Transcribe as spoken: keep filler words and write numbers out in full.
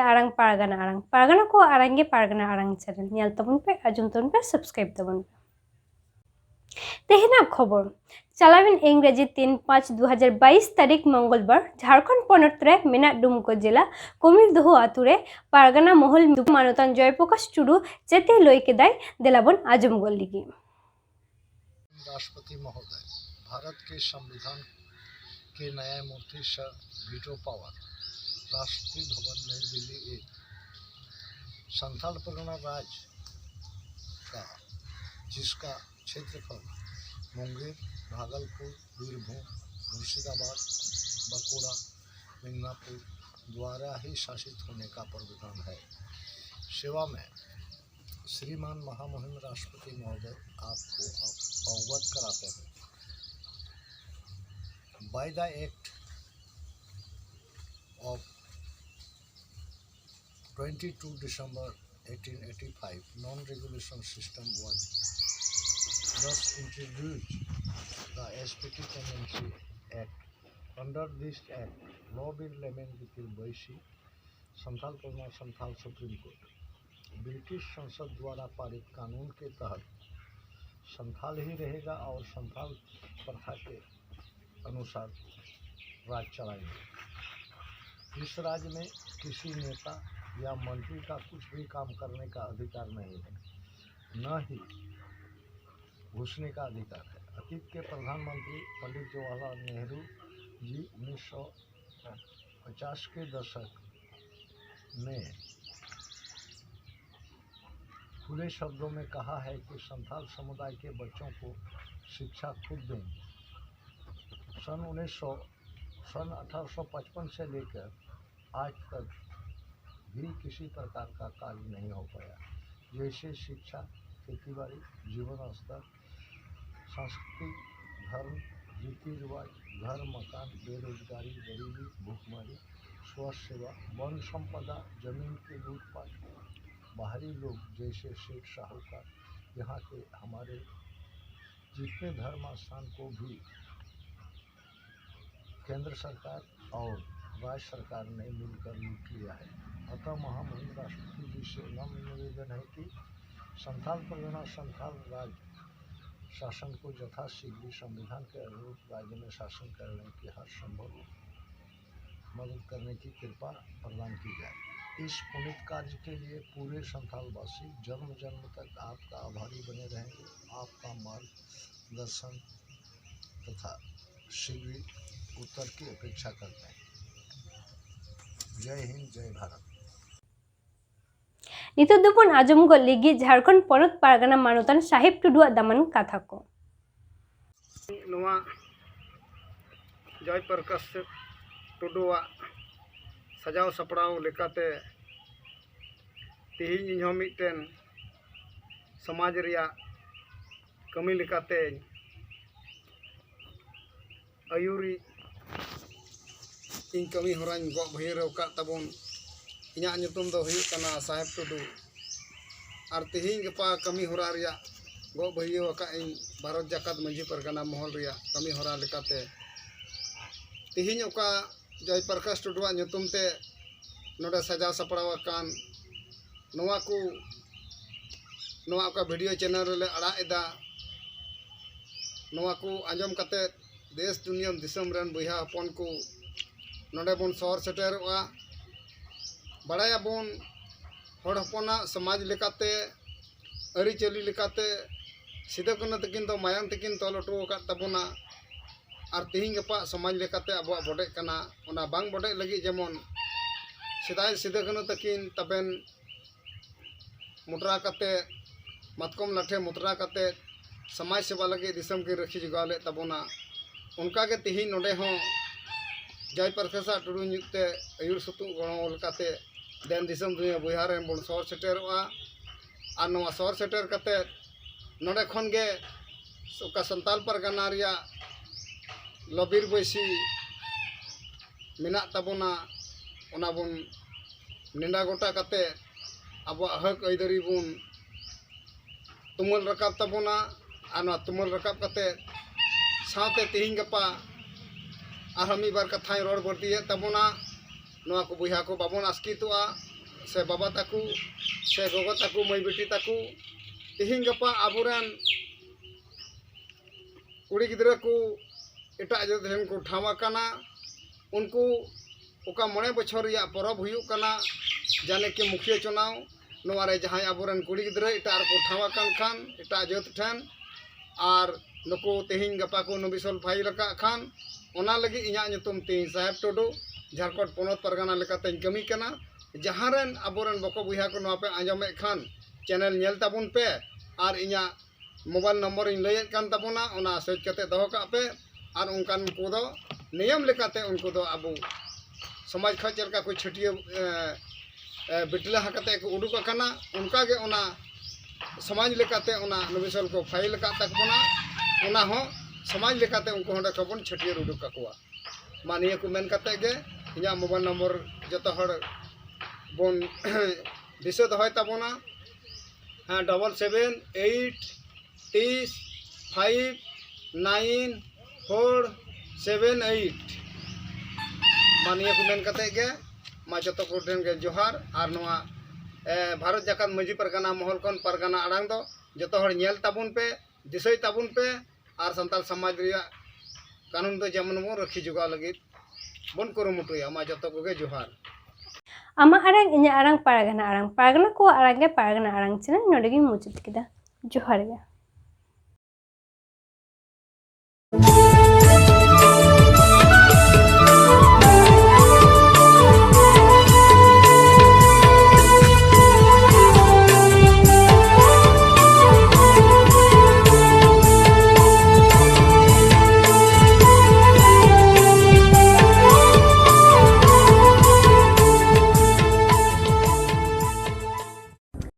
ᱟᱲᱟᱝ ᱯᱟᱨᱜᱟᱱᱟ ᱟᱲᱟᱝ, ᱯᱟᱨᱜᱟᱱᱟ ᱠᱚᱣᱟᱜ ᱟᱲᱟᱝ ᱜᱮ ᱯᱟᱨᱜᱟᱱᱟ ᱟᱲᱟᱝ ᱪᱮᱱᱮᱞ᱾ ᱧᱮᱞ ᱛᱟᱵᱚᱱ ᱯᱮ, ᱟᱸᱡᱚᱢ ᱛᱟᱵᱚᱱ ᱯᱮ, ᱥᱟᱵᱥᱠᱨᱟᱭᱤᱵ ᱛᱟᱵᱚᱱ ᱯᱮ᱾ ᱛᱮᱦᱮᱧᱟᱜ ᱠᱷᱚᱵᱚᱨ᱾ ᱪᱟᱞᱟᱣᱮᱱ ᱤᱝᱨᱮᱡᱤ ᱛᱤᱱ ᱯᱟᱸᱪ ᱫᱩ ᱦᱟᱡᱟᱨ ᱵᱟᱭᱤᱥ ᱛᱟᱹᱨᱤᱠᱷ ᱢᱚᱝᱜᱚᱞᱵᱟᱨ ᱡᱷᱟᱲᱠᱷᱚᱸᱰ ᱯᱚᱱᱚᱛ ᱨᱮ ᱢᱮᱱᱟᱜ ᱰᱩᱢᱠᱟ ᱡᱮᱞᱟ ᱠᱚᱢᱤᱨᱫᱚᱦᱚ ᱟᱛᱳ ᱨᱮ ᱯᱟᱨᱜᱟᱱᱟ ᱢᱚᱦᱚᱞ ᱢᱟᱱᱚᱛᱟᱱ ᱡᱚᱭᱯᱨᱚᱠᱟᱥ ᱴᱩᱰᱩ ᱪᱮᱫ ᱮ ᱞᱟᱹᱭ ᱠᱮᱫᱟᱭ, ᱫᱮᱞᱟ ᱵᱚᱱ ᱟᱸᱡᱚᱢ ᱜᱚᱫ ᱞᱮᱜᱮ᱾ राष्ट्रपति महोदय, भारत के संविधान के न्यायमूर्ति sir veto power, Rashtrapati Bhavan, नई दिल्ली एक। संथाल परगना राज्य का, जिसका क्षेत्रफल मुंगेर, भागलपुर, बीरभूम, मुर्शिदाबाद, बांकुड़ा, मिदनापुर द्वारा ही शासित होने का प्रावधान है। सेवा में श्रीमान महामहिम राष्ट्रपति महोदय, आपको अव-, अवगत कराते हैं। By the Act of twenty two December eighteen eighty five, non-regulation system was thus introduced, the S P T Tenancy Act। Under this Act, law will remain within Baisi, Santhal Pargana, Santhal supreme court. British संसद द्वारा पारित कानून के तहत संथाल ही रहेगा और संथाल प्रथा के अनुसार राज चलाएंगे। इस राज्य में किसी नेता या मंत्री का कुछ भी काम करने का अधिकार नहीं है, न ही घुसने का अधिकार है। अतीत के प्रधानमंत्री पंडित जवाहरलाल नेहरू जी उन्नीस सौ पचास के दशक में खुले शब्दों में कहा है कि संथाल समुदाय के बच्चों को शिक्षा खुद देंगे। सन उन्नीस सौ, सन अठारह सौ पचपन से लेकर आज तक भी किसी प्रकार का कार्य नहीं हो पाया, जैसे शिक्षा, खेती बाड़ी, जीवन स्तर, संस्कृति, धर्म, रीति रिवाज, घर मकान, बेरोजगारी, गरीबी, भुखमरी, स्वास्थ्य सेवा, वन संपदा, जमीन के लूटपाट, बाहरी लोग जैसे सेठ साहूकार यहाँ के हमारे जितने धर्म स्थान को भी केंद्र सरकार और राज्य सरकार ने मिलकर लूट लिया है। माता महामहिम राष्ट्रपति जी से नम्र निवेदन है कि संथाल परगना संथाल राज शासन को यथाशीघ्र संविधान के अनुरूप राज्य में शासन करने की हर संभव मदद करने की कृपा प्रदान की जाए। इस पुनीत कार्य के लिए पूरे संथालवासी जन्म जन्म तक आपका आभारी बने रहेंगे। आपका मार्गदर्शन तथा शीघ्र उत्तर की अपेक्षा करते हैं। जय हिंद, जय भारत। ᱱᱤᱛᱚᱜ ᱫᱚᱵᱚᱱ ᱟᱸᱡᱚᱢ ᱜᱚᱫ ᱞᱮᱜᱮ ᱡᱷᱟᱲᱠᱷᱚᱸᱰ ᱯᱚᱱᱚᱛ ᱯᱟᱨᱜᱟᱱᱟ ᱢᱟᱱᱚᱛᱟᱱ ᱥᱟᱦᱮᱵᱽ ᱴᱩᱰᱩᱣᱟᱜ ᱫᱟᱢᱟᱱ ᱠᱟᱛᱷᱟ ᱠᱚ᱾ ᱱᱚᱣᱟ ᱡᱚᱭ ᱯᱨᱚᱠᱟᱥ ᱴᱩᱰᱩᱣᱟᱜ ᱥᱟᱡᱟᱣ ᱥᱟᱯᱲᱟᱣ ᱞᱮᱠᱟᱛᱮ ᱛᱮᱦᱮᱧ ᱤᱧᱦᱚᱸ ᱢᱤᱫᱴᱮᱱ ᱥᱚᱢᱟᱡᱽ ᱨᱮᱭᱟᱜ ᱠᱟᱹᱢᱤ ᱞᱮᱠᱟᱛᱮᱧ ᱟᱹᱭᱩᱨᱤᱡ ᱤᱧ ᱠᱟᱹᱢᱤ ᱦᱚᱨᱟᱧ ᱜᱚᱜ ᱵᱷᱟᱹᱭᱟᱹᱨ ᱟᱠᱟᱫ ᱛᱟᱵᱚᱱ᱾ ᱤᱧᱟᱹᱜ ᱧᱩᱛᱩᱢ ᱫᱚ ᱦᱩᱭᱩᱜ ᱠᱟᱱᱟ ᱥᱟᱦᱮᱵᱽ ᱴᱩᱰᱩ᱾ ᱟᱨ ᱛᱮᱦᱮᱧ ᱜᱟᱯᱟ ᱠᱟᱹᱢᱤ ᱦᱚᱨᱟ ᱨᱮᱭᱟᱜ ᱜᱚᱜ ᱵᱷᱟᱹᱭᱟᱹᱣ ᱟᱠᱟᱫ ᱤᱧ ᱵᱷᱟᱨᱚᱛ ᱡᱟᱠᱟᱛ ᱢᱟᱹᱡᱷᱤ ᱯᱟᱨᱜᱟᱱᱟ ᱢᱚᱦᱚᱞ ᱨᱮᱭᱟᱜ ᱠᱟᱹᱢᱤ ᱦᱚᱨᱟ ᱞᱮᱠᱟᱛᱮ ᱛᱮᱦᱮᱧ ᱚᱠᱟ ᱡᱚᱭ ᱯᱨᱚᱠᱟᱥ ᱴᱩᱰᱩᱣᱟᱜ ᱧᱩᱛᱩᱢ ᱛᱮ ᱱᱚᱰᱮ ᱥᱟᱡᱟᱣ ᱥᱟᱯᱲᱟᱣ ᱟᱠᱟᱱ ᱱᱚᱣᱟ ᱠᱚ ᱱᱚᱣᱟ ᱚᱠᱟ ᱵᱷᱤᱰᱤᱭᱳ ᱪᱮᱱᱮᱞ ᱨᱮᱞᱮ ᱟᱲᱟᱜ ᱮᱫᱟ᱾ ᱱᱚᱣᱟ ᱠᱚ ᱟᱸᱡᱚᱢ ᱠᱟᱛᱮ ᱫᱮᱥ ᱫᱩᱱᱤᱭᱟᱹ ᱫᱤᱥᱚᱢ ᱨᱮᱱ ᱵᱚᱭᱦᱟ ᱦᱚᱯᱚᱱ ᱠᱚ ᱱᱚᱰᱮ ᱵᱚᱱ ᱥᱚᱦᱚᱨ ᱥᱮᱴᱮᱨᱚᱜᱼᱟ᱾ ᱵᱟᱲᱟᱭᱟᱵᱚᱱ ᱦᱚᱲ ᱦᱚᱯᱚᱱᱟᱜ ᱥᱚᱢᱟᱡᱽ ᱞᱮᱠᱟᱛᱮ ᱟᱹᱨᱤᱪᱟᱹᱞᱤ ᱞᱮᱠᱟᱛᱮ ᱥᱤᱫᱩ ᱠᱟᱹᱱᱦᱩ ᱛᱟᱹᱠᱤᱱ ᱫᱚ ᱢᱟᱭᱟᱢ ᱛᱮᱠᱤᱱ ᱛᱚᱞ ᱦᱚᱴᱚ ᱟᱠᱟᱫ ᱛᱟᱵᱚᱱᱟ᱾ ᱟᱨ ᱛᱮᱦᱮᱧ ᱜᱟᱯᱟ ᱥᱚᱢᱟᱡᱽ ᱞᱮᱠᱟᱛᱮ ᱟᱵᱚᱣᱟᱜ ᱵᱚᱰᱮᱜ ᱠᱟᱱᱟ᱾ ᱚᱱᱟ ᱵᱟᱝ ᱵᱚᱰᱮᱜ ᱞᱟᱹᱜᱤᱫ ᱡᱮᱢᱚᱱ ᱥᱮᱫᱟᱭ ᱥᱤᱫᱩ ᱠᱟᱹᱱᱦᱩ ᱛᱟᱹᱠᱤᱱ ᱛᱟᱵᱮᱱ ᱢᱚᱴᱨᱟ ᱠᱟᱛᱮ ᱢᱟᱛᱠᱚᱢ ᱞᱟᱴᱷᱮ ᱢᱚᱴᱨᱟ ᱠᱟᱛᱮ ᱥᱚᱢᱟᱡᱽ ᱥᱮᱵᱟ ᱞᱟᱹᱜᱤᱫ ᱫᱤᱥᱚᱢ ᱠᱤᱱ ᱨᱟᱹᱠᱷᱤ ᱡᱚᱜᱟᱣ ᱞᱮᱫ ᱛᱟᱵᱚᱱᱟ᱾ ᱚᱱᱠᱟᱜᱮ ᱛᱮᱦᱮᱧ ᱱᱚᱰᱮ ᱦᱚᱸ ᱡᱚᱭ ᱯᱨᱚᱠᱟᱥᱟᱜ ᱴᱩᱰᱩ ᱧᱩᱛᱩᱢ ᱛᱮ ᱟᱹᱭᱩᱨ ᱥᱩᱛᱩᱜ ᱜᱚᱲᱚ ᱞᱮᱠᱟᱛᱮ ᱫᱮᱱ ᱫᱤᱥᱚᱢ ᱫᱩᱱᱤᱭᱟᱹ ᱵᱚᱭᱦᱟ ᱨᱮᱱ ᱵᱚᱱ ᱥᱚᱦᱚᱨ ᱥᱮᱴᱮᱨᱚᱜᱼᱟ᱾ ᱟᱨ ᱱᱚᱣᱟ ᱥᱚᱦᱚᱨ ᱥᱮᱴᱮᱨ ᱠᱟᱛᱮ ᱱᱚᱰᱮ ᱠᱷᱚᱱ ᱜᱮ ᱚᱠᱟ ᱥᱟᱱᱛᱟᱞ ᱯᱟᱨᱜᱟᱱᱟ ᱨᱮᱭᱟᱜ ᱞᱚᱵᱤᱨ ᱵᱟᱹᱭᱥᱤ ᱢᱮᱱᱟᱜ ᱛᱟᱵᱚᱱᱟ, ᱚᱱᱟ ᱵᱚᱱ ᱱᱮᱰᱟ ᱜᱚᱴᱟ ᱠᱟᱛᱮ ᱟᱵᱚᱣᱟᱜ ᱦᱚᱠ ᱟᱹᱭᱫᱟᱹᱨᱤ ᱵᱚᱱ ᱛᱩᱢᱟᱹᱞ ᱨᱟᱠᱟᱵ ᱛᱟᱵᱚᱱᱟ᱾ ᱟᱨ ᱱᱚᱣᱟ ᱛᱩᱢᱟᱹᱞ ᱨᱟᱠᱟᱵ ᱠᱟᱛᱮ ᱥᱟᱶᱛᱮ ᱛᱮᱦᱮᱧ ᱜᱟᱯᱟ ᱟᱨᱦᱚᱸ ᱢᱤᱫ ᱵᱟᱨ ᱠᱟᱛᱷᱟᱧ ᱨᱚᱲ ᱵᱟᱹᱲᱛᱤᱭᱮᱫ ᱛᱟᱵᱚᱱᱟ᱾ ᱱᱚᱣᱟ ᱠᱚ ᱵᱚᱭᱦᱟ ᱠᱚ ᱵᱟᱵᱚᱱ ᱟᱥᱠᱮᱛᱚᱜᱼᱟ, ᱥᱮ ᱵᱟᱵᱟ ᱛᱟᱠᱚ, ᱥᱮ ᱜᱚᱜᱚ ᱛᱟᱠᱚ, ᱢᱟᱹᱭ ᱵᱤᱴᱤ ᱛᱟᱠᱚ, ᱛᱮᱦᱮᱧ ᱜᱟᱯᱟ ᱟᱵᱚᱨᱮᱱ ᱠᱩᱲᱤ ᱜᱤᱫᱽᱨᱟᱹ ᱠᱚ ᱮᱴᱟᱜ ᱡᱟᱹᱛ ᱨᱮᱱ ᱠᱚ ᱴᱷᱟᱶ ᱟᱠᱟᱱᱟ᱾ ᱩᱱᱠᱩ ᱚᱠᱟ ᱢᱚᱬᱮ ᱵᱚᱪᱷᱚᱨ ᱨᱮᱭᱟᱜ ᱯᱚᱨᱚᱵᱽ ᱦᱩᱭᱩᱜ ᱠᱟᱱᱟ, ᱡᱟᱱᱮ ᱠᱤ ᱢᱩᱠᱷᱤᱭᱟᱹ ᱪᱩᱱᱟᱣ, ᱱᱚᱣᱟ ᱨᱮ ᱡᱟᱦᱟᱸᱭ ᱟᱵᱚᱨᱮᱱ ᱠᱩᱲᱤ ᱜᱤᱫᱽᱨᱟᱹ ᱮᱴᱟᱜ ᱨᱮᱠᱚ ᱴᱷᱟᱶ ᱟᱠᱟᱱ ᱠᱷᱟᱱ, ᱮᱴᱟᱜ ᱡᱟᱹᱛ ᱴᱷᱮᱱ, ᱟᱨ ᱱᱩᱠᱩ ᱛᱮᱦᱮᱧ ᱜᱟᱯᱟ ᱠᱚ ᱱᱚᱵᱤᱥᱚᱞ ᱯᱷᱟᱭᱤᱞ ᱟᱠᱟᱫ ᱠᱷᱟᱱ, ᱚᱱᱟ ᱞᱟᱹᱜᱤᱫ ᱤᱧᱟᱹᱜ ᱧᱩᱛᱩᱢ ᱛᱮᱦᱮᱧ ᱥᱟᱦᱮᱵᱽ ᱴᱩᱰᱩ, ᱡᱷᱟᱲᱠᱷᱚᱸᱰ ᱯᱚᱱᱚᱛ ᱯᱟᱨᱜᱟᱱᱟ ᱞᱮᱠᱟᱛᱮᱧ ᱠᱟᱹᱢᱤ ᱠᱟᱱᱟ᱾ ᱡᱟᱦᱟᱸ ᱨᱮᱱ ᱟᱵᱚᱨᱮᱱ ᱵᱚᱠᱚ ᱵᱚᱭᱦᱟ ᱠᱚ ᱱᱚᱣᱟ ᱯᱮ ᱟᱸᱡᱚᱢᱮᱫ ᱠᱷᱟᱱ, ᱪᱮᱱᱮᱞ ᱧᱮᱞ ᱛᱟᱵᱚᱱ ᱯᱮ ᱟᱨ ᱤᱧᱟᱹᱜ ᱢᱳᱵᱟᱭᱤᱞ ᱱᱚᱢᱵᱚᱨ ᱤᱧ ᱞᱟᱹᱭᱮᱫ ᱠᱟᱱ ᱛᱟᱵᱚᱱᱟ, ᱚᱱᱟ ᱥᱮᱵᱷ ᱠᱟᱛᱮ ᱫᱚᱦᱚ ᱠᱟᱜ ᱯᱮ᱾ ᱟᱨ ᱚᱱᱠᱟᱱ ᱠᱚᱫᱚ ᱱᱤᱭᱚᱢ ᱞᱮᱠᱟᱛᱮ ᱩᱱᱠᱩ ᱫᱚ ᱟᱵᱚ ᱥᱚᱢᱟᱡᱽ ᱠᱷᱚᱱ ᱪᱮᱫ ᱞᱮᱠᱟ ᱠᱚ ᱪᱷᱟᱹᱴᱭᱟᱹ, ᱮ, ᱮ, ᱵᱤᱴᱞᱟᱹᱦᱟ ᱠᱟᱛᱮ ᱠᱚ ᱩᱰᱩᱠ ᱟᱠᱟᱱᱟ, ᱚᱱᱠᱟ ᱜᱮ ᱚᱱᱟ ᱥᱚᱢᱟᱡᱽ ᱞᱮᱠᱟᱛᱮ ᱚᱱᱟ ᱱᱚᱵᱤᱥᱚᱞ ᱠᱚ ᱯᱷᱟᱭᱤᱞ ᱟᱠᱟᱫ ᱛᱟᱵᱚᱱᱟ, ᱚᱱᱟ ᱦᱚᱸ ᱥᱚᱢᱟᱡᱽ ᱞᱮᱠᱟᱛᱮ ᱩᱱᱠᱩ ᱦᱚᱸ ᱚᱸᱰᱮ ᱠᱷᱚᱱ ᱵᱚᱱ ᱪᱷᱟᱹᱴᱭᱟᱹᱨ ᱩᱰᱩᱠ ᱠᱟᱠᱚᱣᱟ᱾ ᱢᱟ ᱱᱤᱭᱟᱹ ᱠᱚ ᱢᱮᱱ ᱠᱟᱛᱮ ᱜᱮ ᱤᱧᱟᱹᱜ ᱢᱳᱵᱟᱭᱤᱞ ᱱᱚᱢᱵᱚᱨ ᱡᱚᱛᱚ ᱦᱚᱲ ᱵᱚᱱ ᱫᱤᱥᱟᱹ ᱫᱚᱦᱚᱭ ᱛᱟᱵᱚᱱᱟ, ᱦᱮᱸ, double seven eight six five nine four seven eight᱾ ᱢᱟ ᱱᱤᱭᱟᱹ ᱠᱚ ᱢᱮᱱ ᱠᱟᱛᱮ ᱜᱮ, ᱢᱟ ᱡᱚᱛᱚ ᱠᱚ ᱴᱷᱮᱱ ᱜᱮ ᱡᱚᱦᱟᱨ᱾ ᱟᱨ ᱱᱚᱣᱟ, ᱮ, ᱵᱷᱟᱨᱚᱛ ᱡᱟᱠᱟᱛ ᱢᱟᱹᱡᱷᱤ ᱯᱟᱨᱜᱟᱱᱟ ᱢᱚᱦᱚᱞ ᱠᱷᱚᱱ ᱯᱟᱨᱜᱟᱱᱟ ᱟᱲᱟᱝ ᱫᱚ ᱡᱚᱛᱚ ᱦᱚᱲ ᱧᱮᱞ ᱛᱟᱵᱚᱱ ᱯᱮ, ᱫᱤᱥᱟᱹᱭ ᱛᱟᱵᱚᱱ ᱯᱮ, ᱟᱨ ᱥᱟᱱᱛᱟᱲ ᱥᱚᱢᱟᱡᱽ ᱨᱮᱭᱟᱜ ᱠᱟᱹᱱᱩᱱ ᱫᱚ ᱡᱮᱢᱚᱱ ᱵᱚᱱ ᱨᱟᱹᱠᱷᱤ ᱡᱚᱜᱟᱣ ᱞᱟᱹᱜᱤᱫ ᱵᱚᱱ ᱠᱩᱨᱩᱢᱩᱴᱩᱭᱟ᱾ ᱢᱟ ᱡᱚᱛᱚ ᱠᱚᱜᱮ ᱡᱚᱦᱟᱨ᱾ ᱟᱢᱟᱜ ᱟᱲᱟᱝ, ᱤᱧᱟᱹᱜ ᱟᱲᱟᱝ, ᱯᱟᱨᱜᱟᱱᱟ ᱟᱲᱟᱝ, ᱯᱟᱨᱜᱟᱱᱟ ᱠᱚᱣᱟᱜ ᱟᱲᱟᱝ ᱜᱮ ᱯᱟᱨᱜᱟᱱᱟ ᱟᱲᱟᱝ ᱪᱮᱱᱮᱞ ᱱᱚᱰᱮ ᱜᱤᱧ ᱢᱩᱪᱟᱹᱫ ᱠᱮᱫᱟ᱾ ᱡᱚᱦᱟᱨ ᱜᱮ᱾